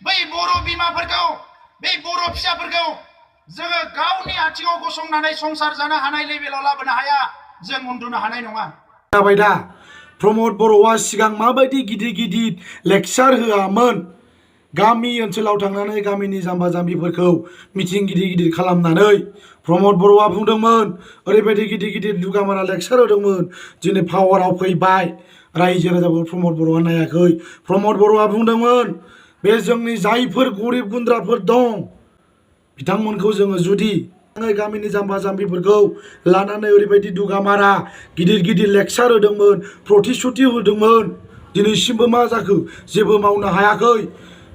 बै बर' बिमाफोरखौ बै बर' फिसाफोरखौ जोङो गावनि आथिङाव गसंनानै संसार जानो हानाय लेभेलाव लाबोनो हाया जों उन्दुनो हानाय नङा। जाबाय दा प्रमद बर'आ सिगां माबायदि गिदिर गिदिर लेक्सार होआमोन गामि ओनसोलाव थांनानै गामिनि जाम्बा जाम्बिफोरखौ मिथिं गिदिर गिदिर खालामनानै प्रमद बर'आ बुंदोंमोन ओरैबायदि गिदिर गिदिर दुगामारा लेक्सार होदोंमोन दिनै पावाराव फैबाय रायजो राजाफोर प्रमद बर'आ नायाखै। प्रमद बर'आ बुंदोंमोन बे जोंनि जायफोर गरिब गुन्द्राफोर दं बिथांमोनखौ जोङो जुदि गामिनि जाम्बा जाम्बिफोरखौ लानानै ओरैबायदि दुगामारा गिदिर गिदिर लेक्सार होदोंमोन प्रतिश्रुति होदोंमोन दिनैसिमबो मा जाखो जेबो मावनो हायाखै।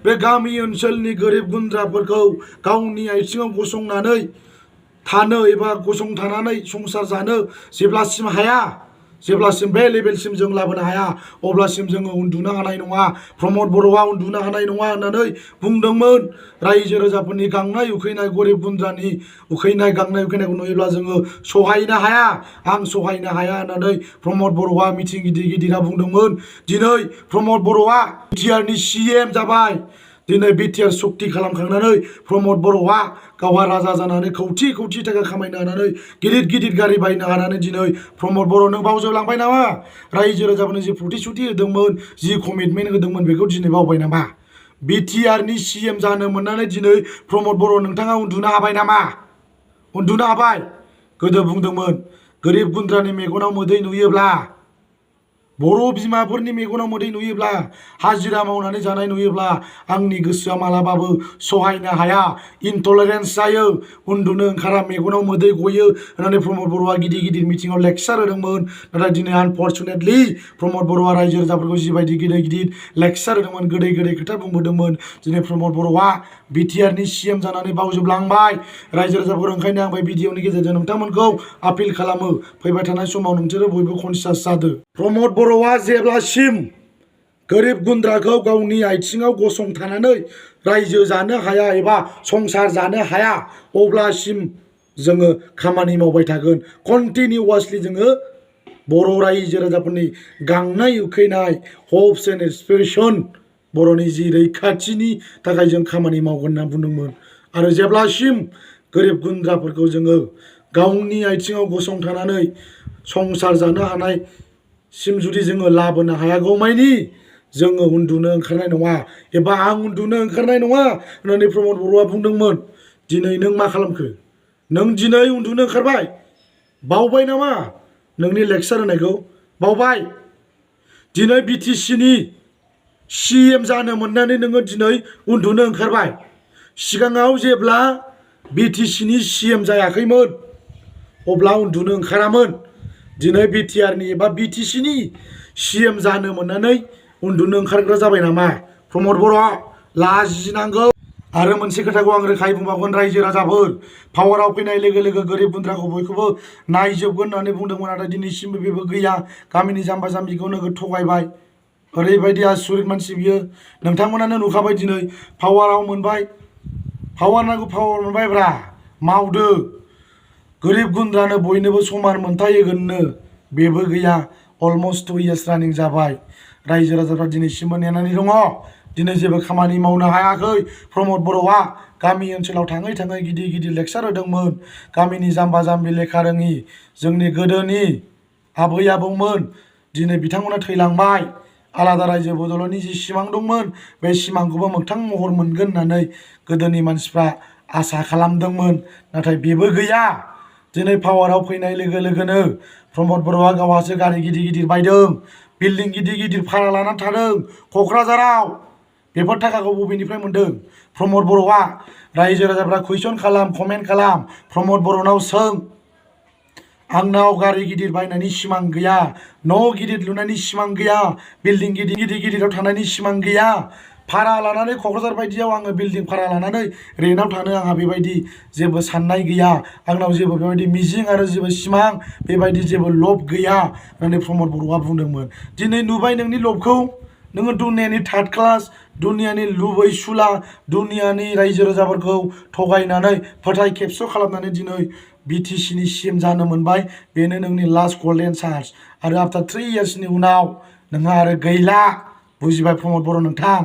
बे गामि ओनसोलनि गोरिब गुन्द्राफोरखौ गावनि आथिङाव गसंनानै थानो एबा गसंथानानै संसार जानो जेब्लासिम हाया जेब्लासिम बे लेभेलसिम जों लाबोनो हाया अब्लासिम जोङो उन्दुनो हानाय नङा। प्रमद बर'आ उन्दुनो हानाय नङा होननानै बुंदोंमोन। रायजो राजाफोरनि गांनाय उखैनाय गरिब गुन्द्रानि उखैनाय गांनाय उखैनायखौ नुयोब्ला जोङो सहायनो हाया आं सहायनो हाया होननानै प्रमद बर'आ मिथिं गिदिर गिदिरा बुंदोंमोन। दिनै प्रमद बर'आ बिटिआरनि CM जाबाय। दिनै बिटिआर सक्ति खालामखांनानै प्रमद बर'आ गावहा राजा जानानै खौथि खौथि थाखा खामायनो हानानै गिदिर गिदिर गारि बायनो हानानै दिनै प्रमद बर' नों बावजोबलांबाय नामा? रायजो राजाफोरनो जि प्रतिश्रुति होदोंमोन जि कमिटमेन्ट होदोंमोन बेखौ दिनै बावबाय नामा? बिटिआरनि CM जानो मोननानै दिनै प्रमद बर' नोंथाङा उन्दुनो हाबाय नामा? उन्दुनो हाबाय? गोदो बुंदोंमोन गोरिब गुन्द्रानि मेगनाव मोदै नुयोब्ला बर' बिमाफोरनि मेगनाव मोदै नुयोब्ला हाजिरा मावनानै जानाय नुयोब्ला आंनि गोसोआ मालाबाबो सहायनो हाया इनटलारेन्स जायो उन्दुनो ओंखारा मेगनाव मोदै गयो होननानै प्रमद बर'आ गिदिर गिदिर मिथिङाव लेक्सार होदोंमोन। नाथाय दिनै आनफर्चुनेटलि प्रमद बर'आ रायजो राजाफोरखौ जिबायदि गिदिर गिदिर लेक्सार होदोंमोन गोदै गोदै खोथा बुंबोदोंमोन दिनै प्रमद बर'आ बिटिआरनि CM जानानै बावजोबलांबाय। रायजो राजाफोर ओंखायनो आं बे भिडिअनि गेजेरजों नोंथांमोनखौ आपिल खालामो फैबाय थानाय समाव नोंसोरो बयबो कनसियास जादो। प्रमद बर'आ जेब्लासिम गोरिब गुन्द्राखौ गावनि आथिङाव गसंथानानै रायजो जानो हाया एबा संसार जानो हाया अब्लासिम जोङो खामानि मावबाय थागोन। कन्टिनिउवासलि जोङो बर' रायजो राजाफोरनि गांनाय उखैनाय हप्स एन्ड एसपिरेसन बर'नि जि रैखाथिनि थाखाय जों खामानि मावगोन होनना बुंदोंमोन। आरो जेब्लासिम गोरिब गुन्द्राफोरखौ जोङो गावनि आथिङाव गसंथानानै संसार जानो हानाय सिम जुदि जोङो लाबोनो हायागौमानि जोङो उन्दुनो ओंखारनाय नङा एबा आं उन्दुनो ओंखारनाय नङा होननानै प्रमद बर'आ बुंदोंमोन। दिनै नों मा खालामखो? नों दिनै उन्दुनो ओंखारबाय? बावबाय नामा नोंनि लेक्सार होनायखौ? बावबाय? दिनै BTCनि CM जानो मोननानै नोङो दिनै उन्दुनो ओंखारबाय। सिगाङाव जेब्ला BTCनि CM जायाखैमोन अब्ला उन्दुनो ओंखारामोन। दिनै बिटिआरनि एबा BTCनि CM जानो मोननानै उन्दुनो ओंखारग्रा जाबाय नामा? प्रमद बर' लाजिनांगौ। आरो मोनसे खोथाखौ आं रोखायै बुंबावगोन रायजो राजाफोर पावाराव फैनाय लोगो लोगो गोरिब गुन्द्राखौ बयखौबो नायजोबगोन होननानै बुंदोंमोन नाथाय दिनैसिमबो बेबो गैया। गामिनि जाम्बा जाम्बिखौ नोगोद थगायबाय। ओरैबायदि आसुरित मानसि बियो। नोंथांमोनानो नुखाबाय दिनै पावाराव मोनबाय पावार नांगौ पावार मोनबायब्रा मावदो। गोरिब गुन्द्रानो बयनोबो समान मोनथाय होगोननो बेबो गैया। अलमस्ट 2 इयार्स रानिं जाबाय। रायजो राजाफ्रा दिनैसिमबो नेनानै दङ। दिनै जेबो खामानि मावनो हायाखै। प्रमद बर'आ गामि ओनसोलाव थाङै थाङै गिदिर गिदिर लेक्सार होदोंमोन। गामिनि जाम्बा जाम्बि लेखा रोङि जोंनि गोदोनि आबै आबौमोन दिनै बिथांमोना थैलांबाय। आलादा रायजो बदलनि जि सिमां दंमोन बे सिमांखौबो मोगथां महर मोनगोन होननानै गोदोनि मानसिफ्रा आसा खालामदोंमोन नाथाय बेबो गैया। दिनै पावाराव फैनाय लोगो लोगोनो प्रमद बर'आ गावहासो गारि गिदिर गिदिर बायदों बिल्डिं गिदिर गिदिर भारा लानानै थादों क'क्राझाराव। बेफोर थाखाखौ बबेनिफ्राय मोन्दों? प्रमद बर'आ। रायजो राजाफ्रा कुइसन खालाम कमेन्ट खालाम प्रमद बर'नाव सों। आंनाव गारि गिदिर बायनायनि सिमां गैया न' गिदिर लुनायनि सिमां गैया बिल्डिं गिदिर गिदिराव थानायनि सिमां गैया। भारा लानानै क'क्राझार बायदियाव आङो बिल्डिं भारा लानानै रेन्टआव थानो आंहा बेबायदि जेबो साननाय गैया। आंनाव जेबो बेबायदि मिजिं आरो जेबो सिमां बेबायदि जेबो लब गैया होननानै प्रमद बर'आ बुंदोंमोन। दिनै नुबाय नोंनि लबखौ। नोङो दुनियानि थार्ड क्लास दुनियानि लुबैसुला दुनियानि रायजो राजाफोरखौ थगायनानै फोथाय खेबस' खालामनानै दिनै BTCनि CM जानो मोनबाय। बेनो नोंनि लास्ट गल्डेन चान्स। आरो आफ्टार 3 इयार्सनि उनाव नोंहा आरो गैला। बुजिबाय प्रमद बर' नोंथां?